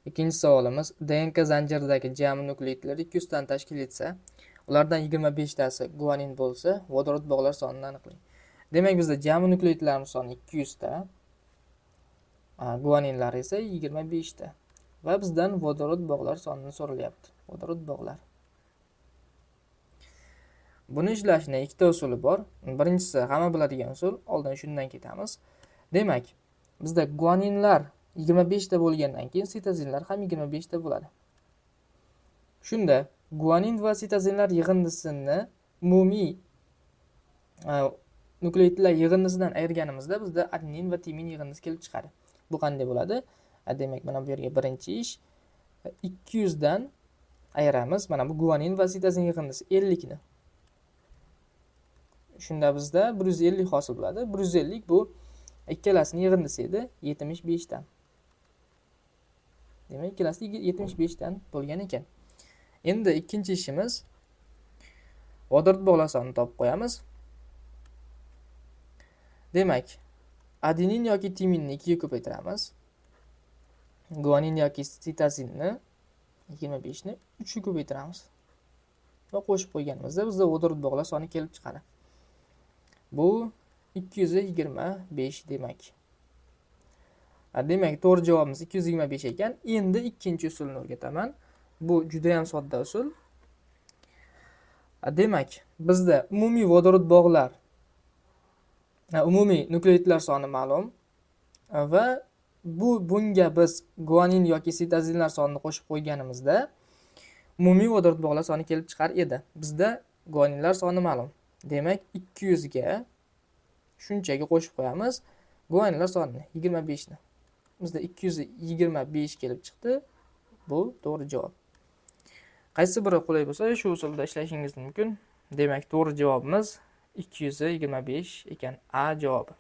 Ikkinchi savolimiz: DNK zanjiridagi jami nukleotidlar 200 tani tashkil etsa, ulardan 25 tasi guanin bo'lsa, vodorod bog'lar sonini aniqlang. Demak, bizda jami nukleotidlarimiz soni 200 ta, guaninlar esa 25 ta. Va bizdan vodorod bog'lar sonini so'ralyapti. Vodorod bog'lar. Buni ishlashning ikkita usuli bor. Birinchisi hamma biladigan usul, oldin shundan ketamiz. Demak, bizda guaninlar 25 ta bo'lgandan keyin sitozinlar ham 25 ta bo'ladi. Shunda guanin va sitozinlar yig'indisini umumiy nukleotidlar yig'indisidan ayirganimizda bizda adenin va timin yig'indisi kelib chiqadi. Bu qanday bo'ladi? Demak, mana bu yerga birinchi ish 200 dan ayiramiz. Mana bu guanin va sitozin yig'indisi 50 ni. Shunda bizda 150 hosil bo'ladi. 150 bu ikkalasining yig'indisi edi, 75 dan. Demak, ikkalasi 75 dan bo'lgan ekan. Endi ikkinchi ishimiz vodorod bog'lar sonini topib qo'yamiz. Demak, adenin yoki timinni 2 ga ko'paytiramiz. Guanin yoki sitozinni 25 ni 3 ga ko'paytiramiz. Va qo'shib qo'yganimizda bizda vodorod bog'lar soni kelib chiqadi. Bu 225 demak. Demak, to'g'ri javobimiz 225 ekan. Endi ikkinchi usulni o'rgataman. Bu juda ham sodda usul. Demak, bizda umumiy vodorod bog'lar, umumiy nukleotidlar soni ma'lum va bunga biz guanin yoki sitozinlar sonini qo'shib qo'yganimizda umumiy vodorod bog'lar soni kelib chiqar edi. Bizda guaninlar soni ma'lum. Demak, 200 ga shunchaga qo'shib qo'yamiz guaninlar sonini, 25 ni. Bizda 225 kelib chiqdi. Bu to'g'ri javob. Qaysi biri qulay bo'lsa, shu usulda ishlashingiz mumkin. Demak, to'g'ri javobimiz 225 ekan. A javobi.